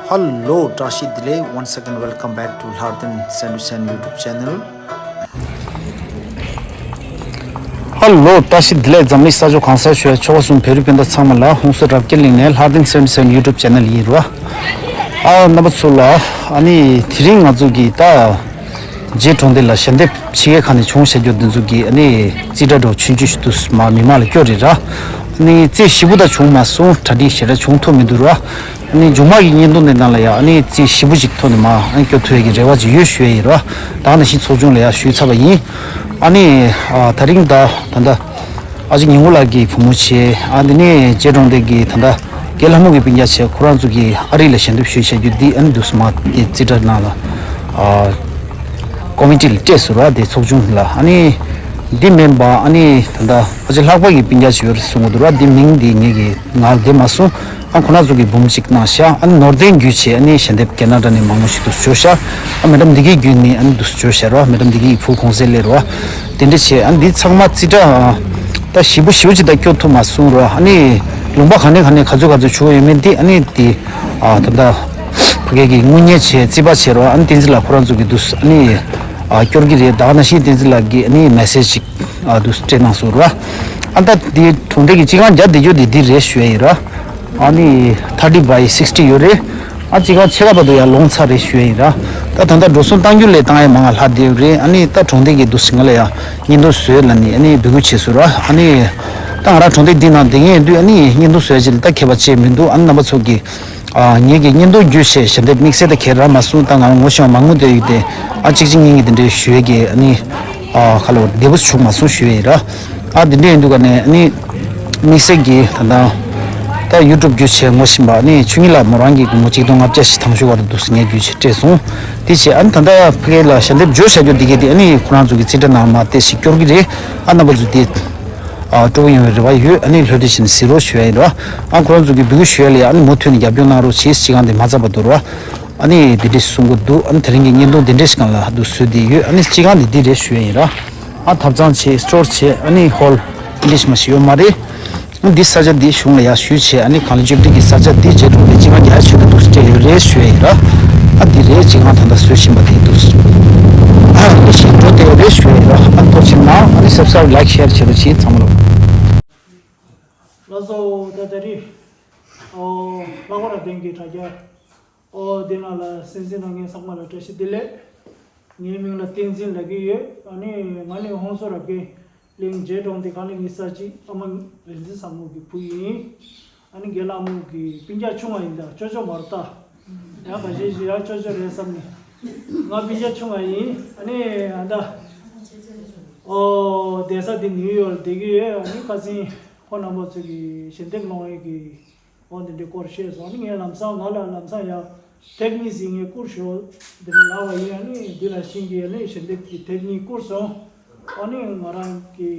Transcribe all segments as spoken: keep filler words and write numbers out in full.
Hello, བཀྲ་ཤིས་བདེ་ལེགས། Once again, welcome back to Lhardin Seventy-seven YouTube channel. Hello, བཀྲ་ཤིས་བདེ་ལེགས། འཛམ་གླིང་ས་ཕྱོགས་གང་སར་བཞུགས་པའི་ཆོལ་ཁ་གསུམ་བོད་རིགས་སྤུན་ཟླ་ཚང་མ་ལ་ཧོང་སོ་རབ་རྒྱས་གླིང་ནས་Lhardin Seventy-seven YouTube channel ཡིན་རོ། ཨ་རྣམ་པ་ཚོ་ལ་ཨ་ནི་དེ་རིང་ང་ཚོ་གི་ད་རྗེ་གྲོང་སྡེ་ལ་ཞལ་འདེབས་ཕྱི་རྒྱལ་ཁག་ནས་བྱུང་བཞག་རྒྱུ་འདི་ཚོ་གི་ཨ་ནི་རྩིས་ཁྲ་འདྲ་བོ་ཆུང་ཆུང་ཞིག་འདུག་མ་མི་མང་ལ་སྐྱོར་རེད་ར། ཨ་ནི་རྩིས་ཞིབ་པོ་ད་བྱུང་མ་སོང་། གྲ་སྒྲིག་ཞེ་དྲག་བྱུང་ཐུབ་མི་འདུག་ར། ཨ་ནི་མཇུག་མ་གི་བརྙན་ཐུང་འདི་ནང་ལ་ཡང་ཨ་ནི་རྩིས་ཞིབ་པོ་ཞིག་ཐོག་ནས་མ་ཨ་ནི་སྐྱོར་ཐུབ་ཡས་ཀྱི་རེ་བ་ཅིག་ཡོད་ཞུ་ཡས་ཡིན་ར། ད་ནང་བཞིན་ཚོགས་ཆུང་ལ་ཡང་ཞུས་ཚར་བ་ཡིན། ཨ་ནི་ཨ་ད་རིང་ད་ད་ལྟ་ཨ་ཅེ་ཉི་ཧོང་ལགས་ཀྱི་བུ་མོ་བྱས། ཨ་འདི་ནས་རྗེ་གྲོང་སྡེ་གི་ད་ལྟ་རྒན་ལྷ་མོ་གི་སྤུན་ཀྱག་བྱས། ཁོ་རང་ཚོ་གི་ཨ་རི་ལ་ཞལ་འདེབས་ཞུས་བཞག་རྒྱུ་འདི་ཨ་ནི་འདུག་སེ་མ་དེ་རྩིས་ཁྲ་ནང་ལ་ཨ་ཀོ་མི་ཊི་ལ་སྤྲད་སོང་ར། དེ་ཚོགས་ཆུང་ལ། ཨ་ནི་འདི་མིན་པ་ཨ་ནི་ད་ལྟ་ཨ་ཅེ་ལྷག་པ་གི་སྤུན་ཀྱག་ཅིག་ཡོད་རེད་གསུང་གི་འདུག་ར། འདི་མིང་འདི་ངེད་ཀྱི་ངག་བདེ་མ་སོང་། ཨ་ཁོ་རང་ཚོ་གི་འབུམ་གཅིག་གནང་ཤག་ཨ་ནི་ནོར་ལྡན་བརྒྱུད་བྱས་ཨ་ནི་ཞལ་འདེབས་རྒྱ་ནག་འདྲ་ནས་མང་པོ་ཞིག་འདུག་སེ་འབྱོར་ཤག་ཨ་མེ་ཌམ་འདི་གི་བརྒྱུད་ནས་ཨ་ནི་འདུག་སེ་འབྱོར་ཤག་ར། མེ་ཌམ་འདི་གི་བུ་གོང་ས་ལས་ར། དེ་འདྲ་བྱས་ཨ་ནི་འདི་ཚང་མ་རྩིས་ཁྲ་ཨ་ད་ཞིབ་པོ་ཞིབ་པོ་ཅིག་ད་སྐྱོར་ཐུབ་མ་སོང་ར། ཨ་ནི་ལུང་པ་ག་ནས་ག་ནས་ག་ཚོད་ག་ཚོད་བྱུང་ཡོད་མེད་འདི་ཨ་ནི་འདི་ཨ་ད་ལྟ་ཕ་གི་གི་དངུལ་གཉེར་བྱས་རྩིས་པ་བྱས་ར། ཨ་ནི་བསྟན་འཛིན་ལགས་ཁོ་རང་ཚོ་གི་འདུག་སེ་ཨ་ནི་ཨ་སྐྱོར་གི་རེད། ད་ནང་བཞིན་བསྟན་འཛིན་ལགས་ཀྱིས་ཨ་ནི་མེ་སེ་ཇི་ཅིག་ཨ་འདུག་སེ་སྤྲད་གནང་སོང་ར། ཨ་ད་འདི་གྲོང་སྡེ་གི་སྤྱི་ཁང་བརྒྱ་བསྡད་རྒྱུ་འདི་འདི་རེད་ཞུ་ཡ་ཡིན་ར། ཨ་ནི་thirty by sixty ཡོད་རེད། ཨ་སྤྱི་ཁང་ཕྱེད་ཀ་བར་དུ་ཡར་ལོངས་ཚར་རེད་ཞུ་ཡ་ཡིན་ར། ད་ད་ལྟ་འགྲོ་སོང་གཏང་རྒྱུ་ལས་བཏང་ཡ་མང་ང་ལྷག་བསྡད་ཡོད་རེད། ཨ་ནི་ད་གྲོང་སྡེ་གི་འདུག་སེ་ང་ལ་ཡ་བརྙན་ཐུང་བཟོས་ལབ་ནས་ཨ་ནི་འབོད་སྐུལ་བྱས་སོང་ར། ཨ་ནི་ད་ང་རང་གྲོང་སྡེ་འདི་ནང་བསྡད་མཁན་ཡིན་དུས་ཨ་ནི་བརྙན་ཐུང་བཟོ་ཡ་ཅིག་ལ་ད་ཁྱད་པར་ཅིག་མི་འདུག་ཨ་ནི་རྣམ་པ་ཚོ་གིས་ཨ་ངེད་ཀྱི་བརྙན་ཐུང་བརྒྱུད་བྱས་ཞལ་འདེབས་དམིགས་བསལ་ད་ག་རང་མ་གསུངས། ད་ང་རང་ངོ་ཤེས་པ་མང་པོ་བསྡད་ཡོད་དེ་ཨ་གཅིག་གཅིག་གཉིས་གཉིས་དེ་འདྲའི་ཞུ་ཡས་ཀྱི་ཨ་ནི་ཨ་ཁ་ལོ་བདེ་པོ་བྱུང་མ་སོང་ཞུ་ཡས་ཡིན་ར། ཨ་དེ་འདྲ་ཡིན་དུས་ཀ་ནས་ཨ་ནི་དམིགས་བསལ་གྱི་ད་ལྟ་ད་ཡུ་ཊུབ་བརྒྱུད་བྱས་ངོ་ཤེས་པ་ཨ་ནི་ཆོས་ཉིད་ལགས་མོ་རང་གི་སྒོར་མོ་གཅིག་སྟོང་ལྔ་བརྒྱ་ཞིག་དང་ཤོག་བར་དུ་འདུག་སེ་ངས་བརྒྱུད་བྱས་སྤྲད་སོང་། དེ་བྱས་ཨ་ནི་ད་ལྟ་ཕ་གི་ལ་ཞལ་འདེབས་འབྱོར་བཞག་རྒྱུ་འདི་གས་དེ་ཨ་ནི་ཁོ་རང་ཚོ་གི་རྩིས་ཁྲ་ནང་མ་དེ་ཞིག་སྐྱོར་གི་རེད། ཨ་རྣམ་པ་ཚོ་དེ་ཨ་སྤྲོ་པོ་ཡོང་བའི་རེ་བ་ཡོད། ཨ་ནི་ལྷོད་ལྷོད་བྱས་ནས་གཟིགས་རོགས་ཞུ་ཡ་ཡིན་ར། ཨ་ཁོ་རང་ཚོ་གི་འབོད་སྐུལ་ཞུ་ཡ་ལ་ཡ་ཨ་ནི་མུ་མཐུད་ནས་རྒྱབ་སྐྱོར་གནང་རོགས་བྱེད། སྤྱི་ཁང་དེ་མ་ཚར་བར་དུ་ར། ཨ་ནི་འདི་འདྲས་གསུང་གི་འདུག་ཨ་ནི་དེ་རིང་གི་བརྙན་ཐུང་འདི་འདྲས་ཤིག་སྒང་ལ་འདུག་བཟོས་བསྡད་ཡོད། ཨ་ནི་སྤྱི་ཁང་འདི་འདི་རེད་ཞུ་ཡ་ཡིན་ར། ཨ་ཐབ་ཚང་བྱས་སི་ཊོར་བྱས་ཨ་ནི་ཧོལ་འདི་འདྲས་ཤིག་མ་ཞིག་ཡོད་མ་རེད། ཨ་འདི་ས་ཆ་འདི་གཞུང་ལ་ཡར་ཞུས་བྱས་ཨ་ནི་གངས་ལྗོངས་ཀྱི་ས་ཆ་འདི་རྗེ་གྲོང་སྡེ་སྤྱི་ཁང་རྒྱ་ཆེ་གི་འདུག་སེ་སྤྲད་ཡོད་རེད་ཞུ་ཡ་ཡིན་ར། ཨ་འདི་རེད་སྤྱི་ཁང་ད་ལྟ་བཟོ་བཞིན་པ་འདི་འདུག་སེ་ཨ་འདི་ཞིག་འགྲོ་བསྡད་ཡོད་རེད་ཞུ་ཡ་ཡིན་ར། ཨ་ཐུགས་རྗེ་གནང་། ཨ་ནི་སབ་སི་ཀ་རབ་ལའིཀ་ཤེར་བྱེད་རོགས་གྱིས་ཚང་མ་ལ། ལགས་སོ། ད་ད་རེས་ཨོ་ལྷག་པ་རབ་བརྟན་གྱི་དྲ་རྒྱ། ཨོ་དེ་ནང་ལ་གསན་གཟིགས་གནང་མཁན་ཚང་མ་ལ་བཀྲ་ཤིས་བདེ་ལེགས། ངའི་མིང་ལ་བསྟན་འཛིན་ལབ་ཀྱི་ཡོད། ཨ་ནི་ང་ནི་ཧོང་སོ་རབ་རྒྱས་གླིང་རྗེ་གྲོང་སྡེ་གངས་ལྗོངས་ཀྱི་ས་གཅིག་ཨ་མ་རིག་འཛིན་བཟང་མོ་གི་བུ་ཡིན། ཨ་ནི་རྒན་ལྷ་མོ་གི་སྤུན་ཀྱག་ཆུང་བ་ཡིན། ད་ཅོ་ཅོ་མ་རེད་ད། ཡང་ཁ་ཤས་ཤིག་ཡང་ཅོ་ཅོ་རེད་བསམ་ནས། ང་སྤུན་ཀྱག་ཆུང་བ་ཡིན། ཨ་ནི་ཨ་ད་ཨོ་བསྡད་ས་དེ་ནིའུ་ཡོག་ལ་བསྡད་ཀྱི་ཡོད། ཨ་ནི་ཁ་སང་ཁོང་རྣམ་པ་ཚོ་གི་ཞལ་འདེབས་གནང་ཡས་ཀྱི་འོ་འདི་འདྲའི་སྐོར་བཤད་སོང་། ཨ་ནི་ངས་ལམ་སང་ང་ལ་ལམ་སང་ཡ་དེབ་གཉིས་ཟིན་ངས་བསྐུར་ཞོག་འདི་ལ་ལབ་པ་ཡིན། ཨ་ནི་འདི་ལ་ཤིང་གི་ཨ་ནི་ཞལ་འདེབས་ཀྱི་དེབ་གཉིས་བསྐུར་སོང་། ཨ་ནི་ང་རང་གི་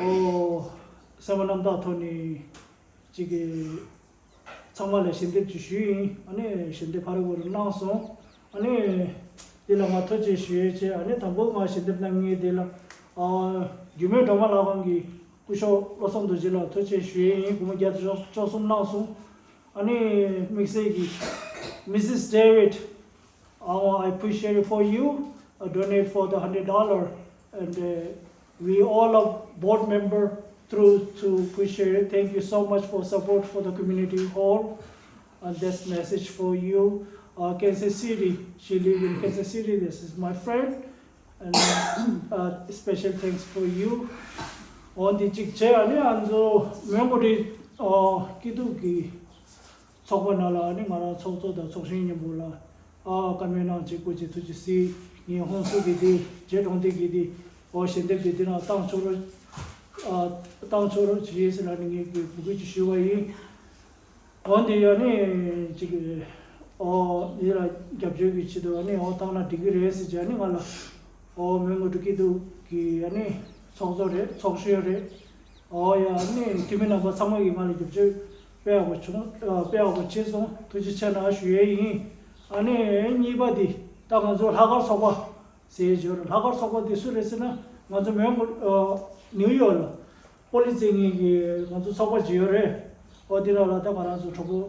ཨོ་སེམས་པ་རྣམ་དག་ཐོག་ནས་ཅིག་གི་ཚང་མ་ལ་ཞལ་འདེབས་ཅིག་ཞུས་ཡིན། ཨ་ནི་ཞལ་འདེབས་ཕ་རི་བོ་རུ་གནང་སོང་། ཨ་ནི་འདི་ལ་ང་ཐུགས་རྗེ་ཆེ་ཞུ་ཡས་བྱས། ཨ་ནི་དང་པོ་ང་ཞལ་འདེབས་གནང་མཁན་འདི་ལ་ཨ་རྒྱུད་སྨད་སྒྲོལ་མ་ལྷ་ཁང་གི་སྐུ་ཞབས་བློ་བཟང་རྡོ་རྗེ་ལགས་ཐུགས་རྗེ་ཆེ་ཞུ་ཡས་ཡིན། སྒོར་མོ་བརྒྱ་དང་བཅུ་གསུམ་གནང་སོང་། ཨ་ནི་དམིགས་བསལ་གྱི་Missus David, I want, I appreciate it for you, uh, donate for the hundred dollar, and uh, we all of board member through to appreciate it. Thank you so much for support for the community hall. And this message for you. Uh, Kansas City, she live in Kansas City. This is my friend. And uh, special thanks for you. འོ་འདི་གཅིག་བྱས། ཨ་ནི་ང་ཚོ་མོན་གྷོ་རི་ཨ་སྐྱིད་སྡུག་གི་ཚོགས་པ་ནང་ལ་ཨ་ནི་ང་རང་ཚོགས་གཙོ་དང་ཚོགས་གཞོན་མཉམ་པོ་ལ་ཨ་བཀའ་མོལ་གནང་བྱས་སྐུ་མཁྱེན་ཐུགས་རྗེ་གཟིགས། ངས་ཧོན་སུར་གྱི་དེ་རྗེ་གྲོང་སྡེ་གི་དེ་ཨོ་ཞལ་འདེབས་དེ་དེ་ནང་བཏང་ཆོག་རོགས་ཨ་བཏང་ཆོག་རོགས་བྱེད་ཟེར་ལ་ནི་ངས་ཀྱི་འབོད་སྐུལ་ཅིག་ཞུས་པ་ཡིན། འོ་འདི་ཡ་ནི་ཅིག་ཨོ་འདི་ལ་རྒྱབ་སྐྱོར་གྱི་ཆེད་དུ་ཨ་ནི་ཨོ་བཏང་ན་འགྲིག་གི་རེད་ཟེར་བྱས་ཨ་ནི་ང་ལ་ཨོ་མོན་གྷོ་འབྲུག་སྐྱིད་སྡུག་གི་ཨ་ནི་ཚོགས་གཙོ་རེད། ཚོགས་གཞོན་རེད། ཨོ་ཡ་ཨ་ནི་འཐུས་མི་རྣམ་པ་ཚང་མ་གིས་ང་ལ་རྒྱབ་སྐྱོར་དཔེ་ཡག་པོ་བྱུང་། ཨ་དཔེ་ཡག་པོ་བྱས་སོང་། ཐུགས་རྗེ་ཆེ་གནང་ཞུ་ཡས་ཡིན། ཨ་ནི་གཉིས་པ་འདི་ད་ང་ཚོ་ལྷག་དཀར་ཚོགས་པ་ཟེར་ཡས་ཡོད་རེད། ལྷག་དཀར་ཚོགས་པ་འདི་སུ་རེད་ཟེར་ན་ང་ཚོ་མོན་གྷོ་ཨ་ནིའུ་ཡོག་ལ་པོ་ལི་རྩེ་ངེས་ཀྱི་ང་ཚོ་ཚོགས་པ་ཅིག་ཡོད་རེད། ཨོ་འདི་ལ་ལ་ད་ང་རང་ཚོ་གྲོགས་པོ་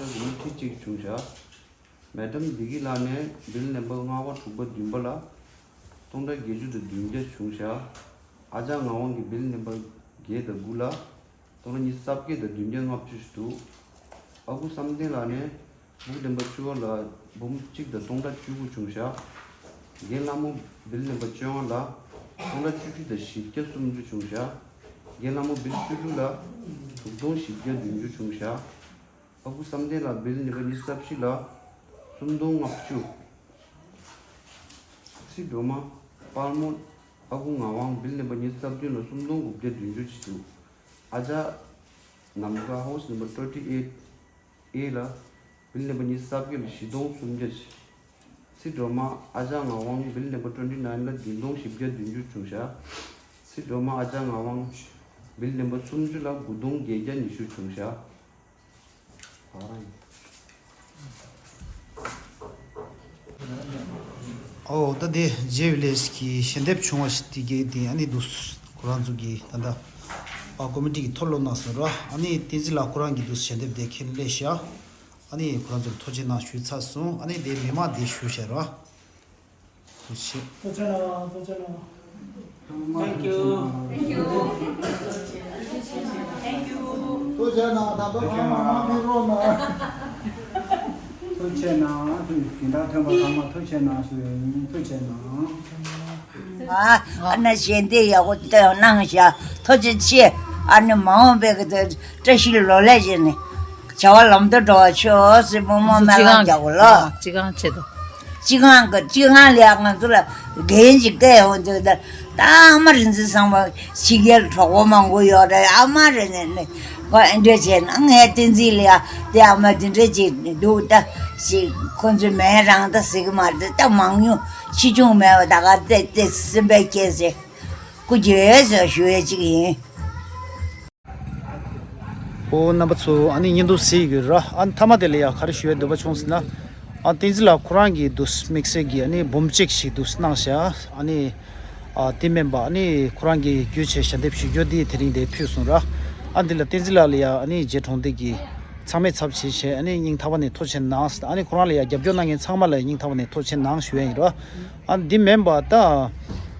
ཅག་སྒོར་མོ་ཁྲི་གཅིག་བྱུང་བཞག་མེ་ཌམ་བདེ་སྐྱིད་ལགས་ནས་བིལ་ནམ་བར་ལྔ་པ་དྲུག་པ་བདུན་པ་ལ་སྟོང་ཕྲག་བརྒྱད་ཅུ་དང་བདུན་བརྒྱ་བྱུང་བཞག་ཨ་ཅག་ངག་དབང་གིས་བིལ་ནམ་བར་བརྒྱད་དང་དགུ་ལ་སྟོང་ཕྲག་ཉི་ཤུ་རྩ་བརྒྱད་དང་བདུན་བརྒྱ་ལྔ་བཅུ་ཞིག་འདུག་ཨ་ཁུ་བསམ་གཏན་ལགས་ནས་བིལ་ནམ་བར་བཅུ་པ་ལ་འབུམ་གཅིག་དང་སྟོང་ཕྲག་བཅུ་དགུ་བྱུང་བཞག་རྒན་ལྷ་མོ་བིལ་ནམ་བར་བཅོ་ལྔ་ལ་སྟོང་ཕྲག་བཅུ་བཞི་དང་བཞི་བརྒྱ་སུམ་ཅུ་བྱུང་བཞག་རྒན་ལྷ་མོ་བིལ་བཅུ་དྲུག་ལ་དྲུག་སྟོང་བཞི་བརྒྱ་བདུན་ཅུ་བྱུང་བཞག་ཨ་ཁུ་བསམ་གཏན་ལགས་བིལ་ནམ་བར་ཉི་ཤུ་རྩ་བཞི་ལ་སུམ་སྟོང་ལྔ་བཅུ། ཚེ་སྒྲོལ་མ་དཔལ་མོ་ཨ་ཁུ་ངག་དབང་བིལ་ནམ་བར་ཉི་ཤུ་རྩ་བདུན་ལ་སུམ་སྟོང་དགུ་བརྒྱ་བདུན་ཅུ་བྱས་འདུག་ཨ་ཅག་ནམ་མཁའ་ཧའོ་སི་ནམ་བར་ཊུ་ཝེན་ཊི་ཨེཊ་ཨེ་ལ་བིལ་ནམ་བར་ཉི་ཤུ་རྩ་བརྒྱད་ལ་བཞི་སྟོང་སུམ་བརྒྱ་བྱས། ཚེ་སྒྲོལ་མ་ཨ་ཅག་ངག་དབང་བིལ་ནམ་བར་ཊུ་ཝེན་ཊི་ནའིན་ལ་བདུན་སྟོང་བཞི་བརྒྱ་བདུན་ཅུ་བྱུང་བཞག་ཚེ་སྒྲོལ་མ་ཨ་ཅག་ངག་དབང་བིལ་ནམ་བར་སུམ་ཅུ་ལ་དགུ་སྟོང་བརྒྱད་བརྒྱ་ཉི་ཤུ་བྱུང་བཞག་ཨོ་ད་དེ་རྗེ་ཝི་ལེ་ཇི་གི་ཞལ་འདེབས་བྱུང་བ་ཞིག་དེ་གའི་དེ་ཨ་ནི་འདུག་ཁོ་རང་ཚོ་གི་ད་ལྟ་ཨ་ཀོ་མི་ཏི་གི་ཐོག་སློབ་གནང་སོང་ར། ཨ་ནི་བསྟན་འཛིན་ལགས་ཁོ་རང་གི་འདུག་ཞལ་འདེབས་དེ་ཁྱེད་སླེབས་ཤག་ཨ་ནི་ཁོ་རང་ཚོར་ཐུགས་རྗེ་གནང་ཞུས་ཚར་སོང་། ཨ་ནི་དེ་མི་མང་དེ་ཞུ་ཤག་ར། ཐུགས་རྗེ་ཆེ། ཐུགས་རྗེ་གནང་། ཐུགས་རྗེ་གནང་། Thank you. Thank you. Thank you. ཐུགས་རྗེ་གནང་། ད་དུང་ཨ་མ་མ་མི་རོ་མ། ཐུགས་རྗེ་གནང་། ཐུགས་སྦྱིན་བདག་ཐོན་པ་ཚང་མ་ཐུགས་རྗེ་གནང་ཞུ་ཡ་ཡིན། ཐུགས་རྗེ་གནང་། ཨ་ཨ་ན་ཞལ་འདེབས་ཡག་པོ་གནང་ཤག་ཐུགས་རྗེ་ཆེ། ཨ་ནི་མ་འོངས་པའི་གི་བཀྲ་ཤིས་ལོ་ལེགས་བྱས་ནས། བྱ་བ་ལམ་དུ་འགྲོ་བ་ཆོག་ཟེར་སྨོན་མོ་སྨོན་ལམ་རྒྱག་དགོས་ལ། སྤྱི་ཁང་ཆེད་དུ། སྤྱི་ཁང་གི་སྤྱི་ཁང་ལ་ཡང་ང་ཚོ་ལ་འགན་ཅིག་བཀལ་ཡོང་དུས་ད་ཨ་མ་རིག་འཛིན་བཟང་པོ་ཕྱི་རྒྱལ་གྲོགས་པོ་མང་པོ་ཡོད་རེད། ཨ་མ་རེད་ནས་ནས་ཁོ་ཨེ་འདྲ་བྱས་ན་ངའི་བསྟན་འཛིན་ལ་ཡང་དེ་ཨ་མ་དེ་འདྲ་ཅིག་འདུག་ད་ཞིག་ཁོ་ཚོས་མེད་རང་ད་ཟེར་གི་མ་རེད། ད་མང་ཉུང་ཆེ་ཆུང་མེད་པ་ད་ག་ཏེ་ཏེ་སེམས་པའི་སྐྱེས་ཟེར་སྐུ་རྒྱལ་ཟེར་ཞུ་ཡས་ཅིག་ཡིན། ཨོ་རྣམ་པ་ཚོ་ཨ་ནི་བརྙན་ཐུང་གཟིགས་ཡོད་ར། ཨ་ནི་མཐའ་མ་དེ་ལ་ཡང་ག་རེ་ཞུ་ཡ་འདོད་པ་བྱུང་ཟེར་ན། ཨ་བསྟན་འཛིན་ལགས་ཁོ་རང་གི་འདུག་དམིགས་བསལ་གྱི་ཨ་ནི་འབུམ་གཅིག་ཞིག་འདུག་གནང་བཞག་ཨ་ནི་ཨ་དེ་མིན་པ་ཨ་ནི་ཁོ་རང་གི་བརྒྱུད་བྱས་ཞལ་འདེབས་ཞུ་རྒྱུ་དེ་དེ་རིང་དེ་ཕུལ་སོང་ར། ཨ་འདི་ལ་བསྟན་འཛིན་ལགས་ལ་ཡང་ཨ་ནི་རྗེ་གྲོང་སྡེ་གི་ཚང་མས་ཚབ་བྱས་བྱས་ཨ་ནི་སྙིང་ཐག་པ་ནས་ཐུགས་རྗེ་གནང་། ཨ་ནི་ཁོ་རང་ལ་ཡང་རྒྱབ་སྐྱོར་གནང་མཁན་ཚང་མ་ལ་སྙིང་ཐག་པ་ནས་ཐུགས་རྗེ་གནང་ཞུ་ཡ་ཡིན་ར། ཨ་འདི་མིན་པ་ད།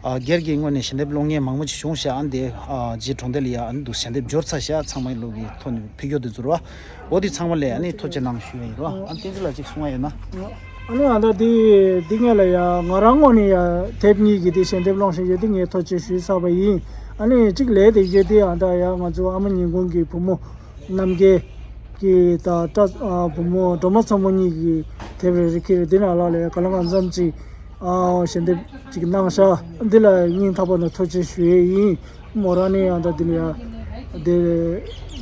ཨ་སྒེར་གྱི་ངོས་ནས་ཞལ་འདེབས་སློང་མཁན་མང་པོ་ཅིག་བྱུང་ཤག་ཨ་འདི་ཨ་རྗེ་གྲོང་སྡེ་ལ་ཡ་ཨ་འདི་འདུག་ཞལ་འདེབས་འབྱོར་ཚར་ཤག་ཚང་མའི་ལུགས་ཀྱི་ཐོག་ནས་ཕུལ་རྒྱུ་དེ་ཚོ་རེད་བ། འོ་དེ་ཚང་མ་ལ་ཨ་ནི་ཐུགས་རྗེ་གནང་ཞུ་ཡ་ཡིན་རེད་བ། ཨ་བསྟན་འཛིན་ལགས་ཅིག་གསུང་ཡ་ཡོད་ན། ཨ་ནི་ཨ་ད་འདི་འདི་ངས་ལ་ཡ་ང་རང་ངོས་ནས་ཡ་དེབ་གཉིས་ཀྱི་དེ་ཞལ་འདེབས་སློང་བཞིན་ཡོད་དེ་ངས་ཐུགས་རྗེ་ཆེ་ཞུས་ཚར་བ་ཡིན། ཨ་ནི་གཅིག་ལས་དེ་ཡོད་དེ་ཨ་ད་ཡ་ང་ཚོ་ཨ་མ་ཉིན་གུང་གི་བུ་མོ། རྣམ་རྒྱལ་གྱི་ད་བཀྲ་ཨ་བུ་མོ་སྒྲོལ་མ་མཚོ་མོ་གཉིས་ཀྱི་དེབ་རེ་རེ་ཁྱེར་འདི་ནང་ལ་ལས་ག་ལ་གང་འཚམ་ཅིག་ཨ་ཞལ་འདེབས་ཅིག་གནང་ཤག་འདི་ལ་སྙིང་ཐག་པ་ནས་ཐུགས་རྗེ་ཆེ་ཞུ་ཡས་ཡིན། མོ་རང་ནི་ཡང་ད་འདི་ལ་ཡང་དེ་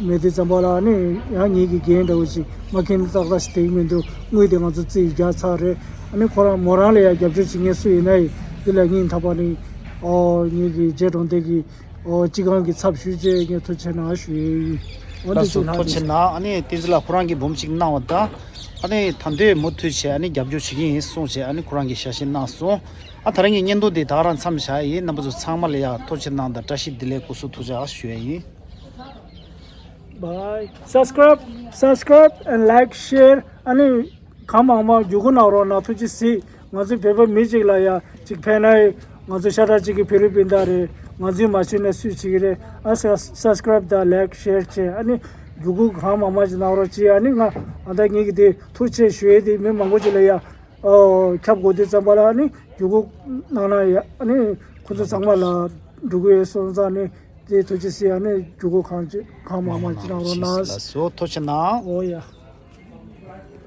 མེད་དུས་ཙམ་པ་ལ་ནི་ཡང་ངེད་ཀྱི་འགན་འདྲ་བོ་ཅིག་མ་མཁན་ཏག་ཏག་ཞིག་དེ་མི་འདུག་དངུལ་དེ་ང་ཚོ་རྩིས་རྒྱག་ཚར་རེད། ཨ་ནི་ཁོ་རང་མོ་རང་ལ་ཡང་རྒྱབ་སྐྱོར་བྱེད་མཁན་སུ་ཡིན་ན་ཡང་འདི་ལ་སྙིང་ཐག་པ་ནས་ཨོ་ངེད་ཀྱི་རྗེ་གྲོང་སྡེ་གི་ཨོ་སྤྱི་ཁང་གི་ཚབ་ཞུས་བྱས་ངས་ཐུགས་རྗེ་གནང་ཞུ་ཡས་ཡིན། འོ་ལགས་འདི་སོ་ཅིག་ཐུགས་རྗེ་གནང་། ཨ་ནི་བསྟན་འཛིན་ལགས་ཁོ་རང་གིས་འབུམ་གཅིག་གནང་བ་དང་། ཨ་ནི་ད་འདོད་མུ་མཐུད་བྱས་ཨ་ནི་རྒྱབ་སྐྱོར་བྱེད་ཀྱི་ཡིན་གསུངས་བྱས་ཨ་ནི་ཁོ་རང་གིས་ཞལ་བཞེས་གནང་སོང་། ཨ་ད་རང་གི་བརྙན་ཐུང་འདི་ད་ག་རང་མཚམས་བཞག་ཡིན། རྣམ་པ་ཚོ་ཚང་མ་ལ་ཡང་ཐུགས་རྗེ་གནང་དང་བཀྲ་ཤིས་བདེ་ལེགས་སྐུ་གཟུགས་ཐུགས་ཅག་ཞུ་ཡས་ཡིན། Bye. Subscribe, subscribe and like, share. ཨ་ནི་གང་མང་མང་བརྒྱུད་སྐུར་གནང་རོགས་གནང་། ཐུགས་རྗེ་གཟིགས། ང་ཚོ་བོད་པ་མི་གཅིག་ལ་ཡང་གཅིག་ཕན་ན་ཡི། ང་ཚོ་ཤ་ཁྲག་གཅིག་གི་བོད་རིགས་སྤུན་ཟླ་རེད། ང་ཚོས་མ་ཞུས་ན་སུས་བྱེད་ཀྱི་རེད། ཨ་ས་སབ་སི་ཀ་རབ་དང་ལའིག་ཤེར་བྱས་ཨ་ནི་བརྒྱུད་སྐུར་གང་མང་མང་ཅིག་གནང་རོགས་གྱིས། ཨ་ནི་ང་ཨ་ད་ངེད་ཀྱི་དེ་ཐུགས་རྗེ་ཆེ་ཞུ་ཡས་དེ་མི་མང་པོ་ཅིག་ལ་ཡང་ཨོ་ཁྱབ་དགོས་དུས་ཙམ་པ་ལ་ཨ་ནི་བརྒྱུད་སྐུར་གནང་ན་ཡ་ཨ་ནི་ཁོ་ཚོ་ཚང་མ་ལ་འགྲོ་གི་ཡོད་སོང་ཙང་ནི་དེ་ཐུགས་རྗེ་གཟིགས། ཨ་ནི་བརྒྱུད་སྐུར་གང་ཅི་གང་མང་མང་ཅིག་གནང་རོགས་གནང་། ལགས་སོ་ཐུགས་རྗེ་གནང་། ཨོ་ཡ།